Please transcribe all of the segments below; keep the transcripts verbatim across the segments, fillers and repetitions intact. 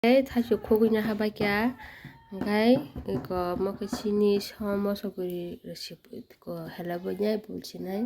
Tei thaichuk khogwino habaikha, hwnkhe eko mokhe chini som mosok guri rwsip ko helabwi nai bulsinai.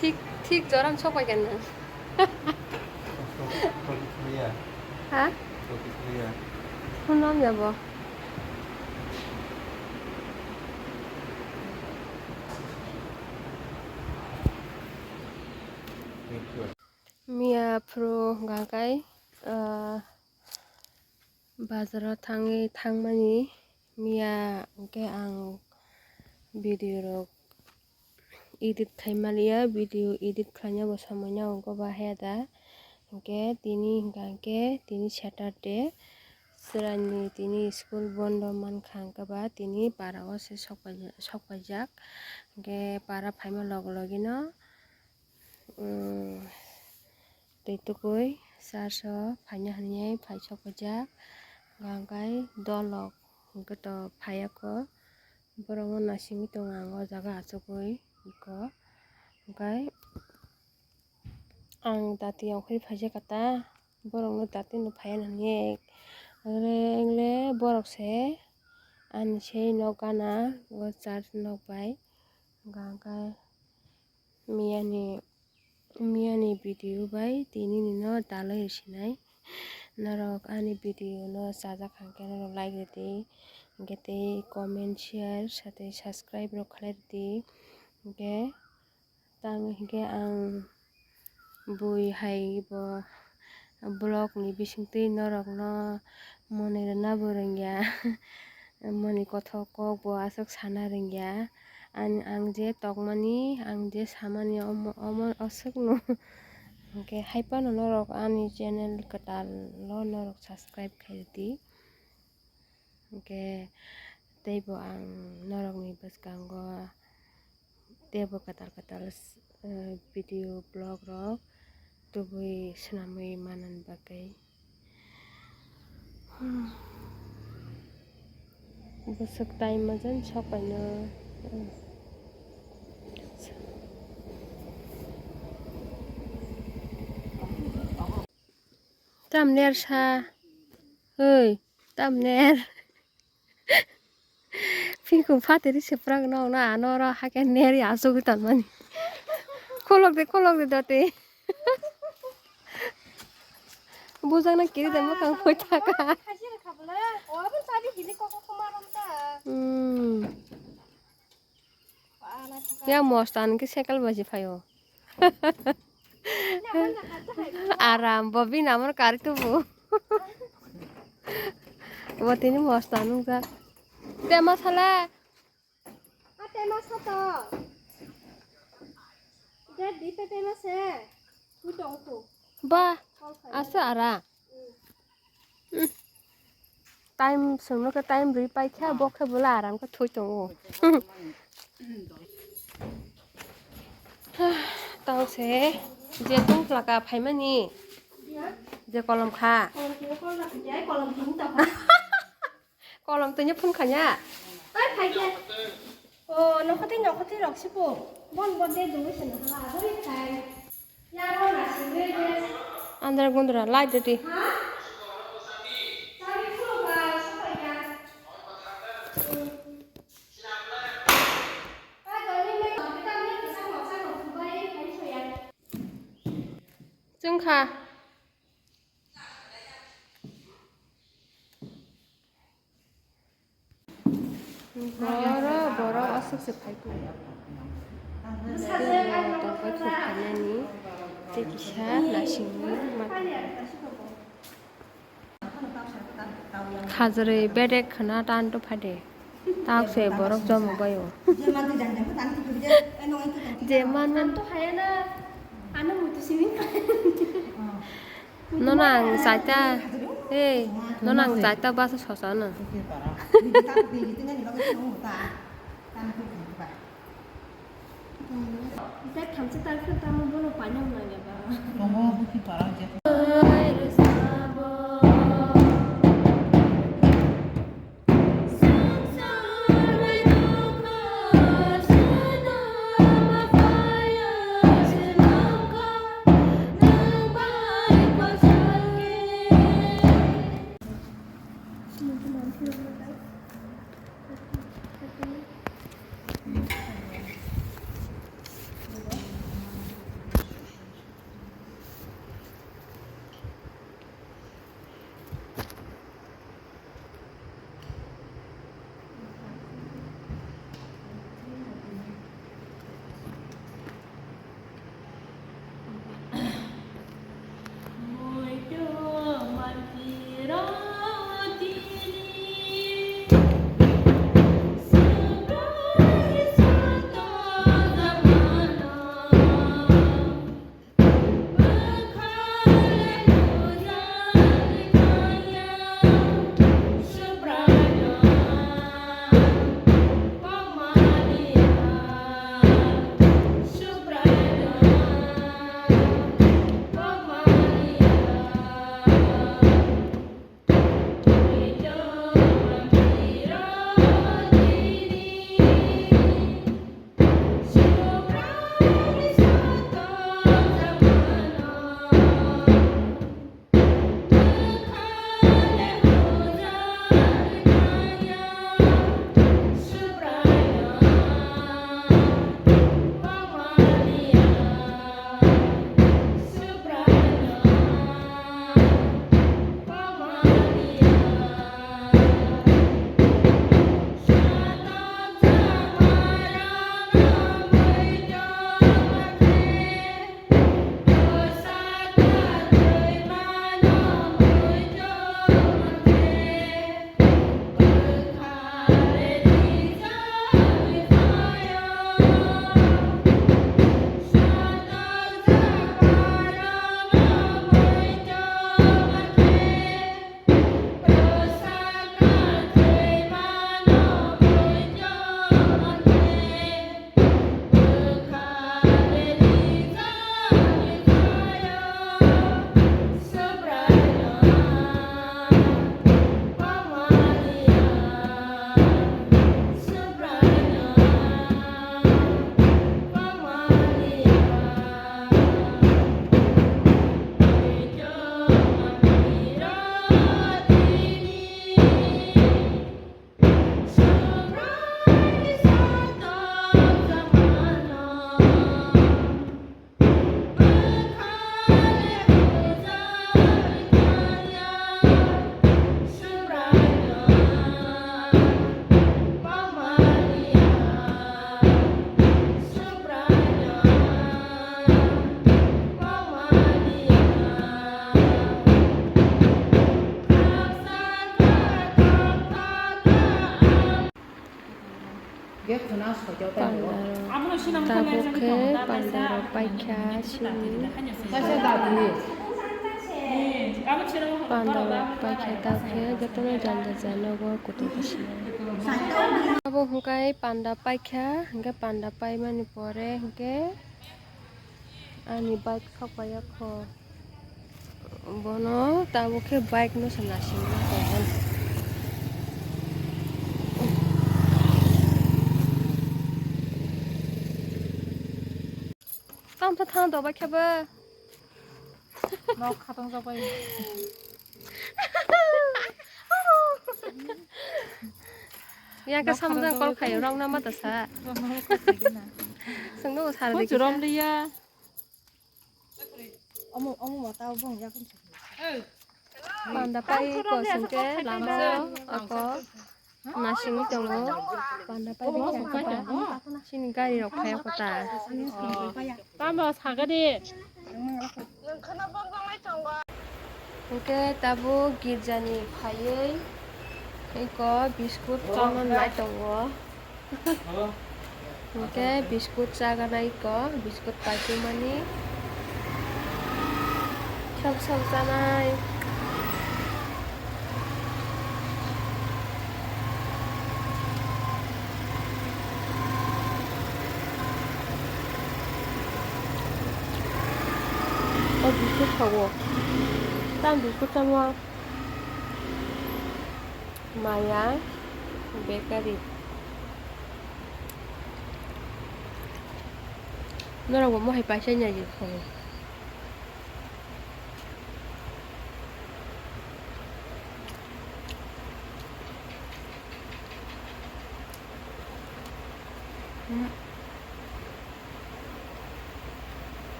Thik, thik joram sok pai kha nwng. Ha? Phunam ya bo. Miya phuru hwnkha khe, ah, bazaro thangwi thangmani miya hwnkhe ang video rok edit khai maliya, video edit khlaina bo somoi nango bahai da. Hwnkhe tini hwnkha hwnkhe tini Saturday, chwraini tini school bondo mankha hwnkhe ba tini para o se sok paijak, sok paijak. Hwnkhe para phaima log logino, um, twi tukui church o phaina hinwi phai sok paijak. Hwnkhe dolok hwnkhe to phaiya kho. Borokno naisingwi tongo ang o jaga achugwi eko. Hwnkhe ang dati ongkhorwi phaijak kha ta, borokno dati no phaiya nang ye. Engle borok se ani sei nok gana o church nok bai. Hwnkhe miyani, miyani video bai tinini no dalai rwsinai. Norok ani video no chajak hwnkhe norok like rwdi, hwnkhe tei comment, share, satei subscribe rok khlai rwdi. Hwnkhe tang hwnkhe ang bui hai bo vlog ni bisingtwi norokno mwnwi rwna bo rwngya. Mwnwi kothok kok bo aswk sana rwngya. Ang, ang je tokmani, ang je samani omo, omo aswkno. Hwnkhe hai phano norok ani channel kwtal o norok subscribe khaidi. Hwnkhe teibo ang norokni bwskango teibo kwtal kwtal, eh, video vlog rok tubui swnamwi manani bagwi. Hmm. Bwswk time majan sok paino. Tam ner sa. Oi, tam ner. Phikung phateri se prak no na ano ro hake neri asugwi tanmani. Kholok de, kholok de dote. Bujang na kiri de mokang poi thaka. Hmm. Ya mosta anke cycle baji phaio. Aram, bo bini amar kari tubu. Bo tini mosta nungjak. Tema sala. A tema sato. Dad di pe tema se. Tu tong tu. Ba, asa ara. Hmm. Time songno khe time rwi paikha, bo khe bwla aram khe thwi tongo. Tao se je tong phlaka phaimani je kolom kha. Kolom tini phun khanya. Oi, phaikhe. O, nokhotwi, nokhotwi rok sipo. Bon, bon, de, dungwi se nokhla, aboni thai. Ya, bon, na, singwi de. Andra gundra, lai de di. Ha? Sabi phulo ba, supai ya. Hmm. Ka doni me, ka doni me, ka sa, ka sa, ka sa, ka sa, ka sa. Chwng kha. Borok, borok aswk se phai khe. Tei bo tongpai khe phainani tei kisa nasingwi ma. Khajrwi bedek khna tanto phade. Tak se borok jomo baio. Je man to hayana, ano mutu simi. Nono ang chaita, hey, nono ang chaita basa sosano. Tei thamsa tarkhe tamo bono paina manya ba. Tongo, buki para je. Pandarok, tabuk khe pandarok paikha sini. Pandarok paikha tabuk khe jotono janja janogo kutung khe sini. Abo hwnkhe panda paikha, hwnkhe panda paimani pore hwnkhe ani bike sok paiya kho. Bono tabuk khe bike no se nasing na tongo. Tamo khe thang dobai khe bo. Nok khatang jabai. Yang ka samjang kol khayo rong na mata sa. Sengno sar de. Rom liya. Omo, omo mata bong ya kun. Panda pai ko sengke lama ako. Nasingwi tongo. Panda pai bai kha. Chini gari rok phai kho ta. Tamo sagadi. Hwnkhe tabuk girjani phaiwi eko biskut chana nai tongo. Hwnkhe biskut chaganai eko, biskut paitwmani. Sok sok chanai. O biskut sago. Tam biskut samo. Maya Bakery. Norok bo mohai paisa nai di kho.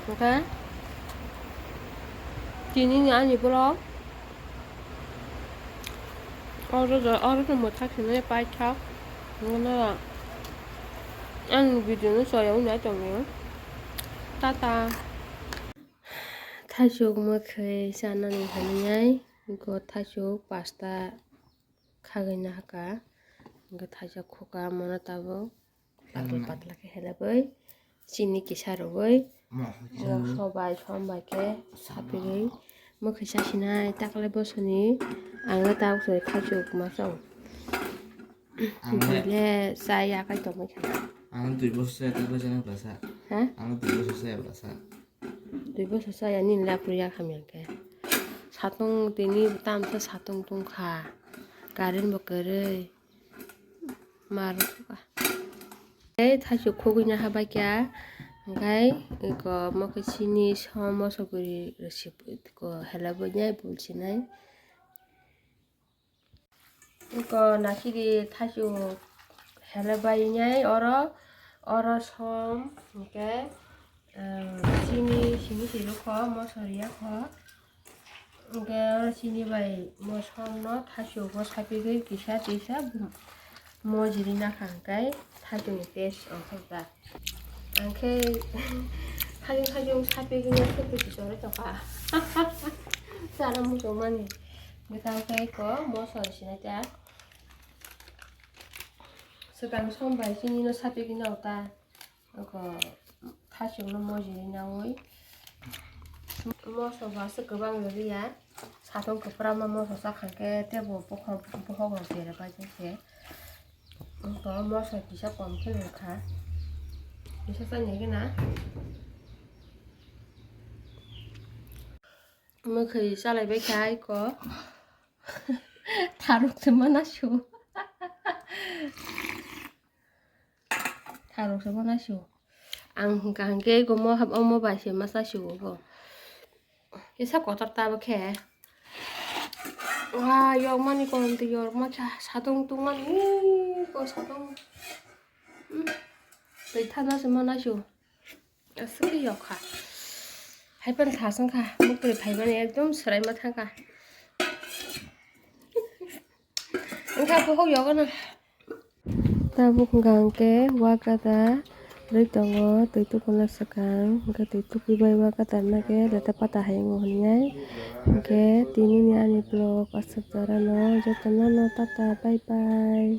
Hwnkhe tini ni ani vlog oro, oro no mwthak hinwi paithak, hwnwi ani video no chaya wngwi nai tongo. Tata. Thaichuk mwkhwi chanani hinwi, eko thaichuk pasta khagwi nahaka, hwnkhe thaisa khuka mono tabuk. Patla patla khe helebwi chini kisa rwui, sobai sombai khe sapigwi mwkhwi chasinai. Taklai bosoni ang tabuk se thaichuk ma chao. Ang le chaya kai tongwi kha. Ang twi bosor chaya, twi bosor chaya blasa. Ha? Ang twi bosor chaya blasa. Twi bosor chaya nini lapri ya khamya khe. Satung tini tamsa satung tungkha. Current bo kwrwi. Mar kha. Tei thaichuk khugwi naha bai kha. Hwnkhe eko mokhe chini som moso guri rwsip ko helebwi nai bulsinai. Eko nasiri thaichuk helebwi nai oro, oro som hwnkhe, ah, chini simi sirokho moso riyakho. Hwnkhe oro chini bai mo somno thaichuk bo sapigwi kisa tisa mojiri nakha hwnkhe thaichukni taste ongkhorkha. Ang khe thajung thajung sapigwi no khe kwtwi chorwi tongkha. Chana muchungmani. Bwtang khe eko moso sinai ta. Swkang som bai chini no sapigwi no ta. Eko thaichuk no mojiri naui. Moso ba se kwbang rwliya. Satung kwpra ma moso chakha khe tebo bokhok bokhok rok bera pai se. Eko moso kisa kom khe nukha. Kisa chani khe na. Mwkhwi chalai bai kha eko. Tharuk se mana su. Tharuk se mana su. Ang hwnkha hwnkhe eko mo hap omo bai se masa su bo. Kisa kotor ta bo khe. Wa, yormani korom twi yorma cha, satung tungmani, ui, ko satung. Hmm. Twi thana se mana su. Aswk khe yok kha. Haiphano thasung kha. Muktwi phaimani ekdom swraima thang kha. Wngkha bohok yogo no. Tabuk hwnkha hwnkhe wa gada rwi tongo, twi tukuna swkang, hwnkhe twi tukui bai wa gada nake leta pata hai wngo hwnwi ai. Hwnkhe tini ni ani vlog aswk jora no, joto no no tata, bye bye.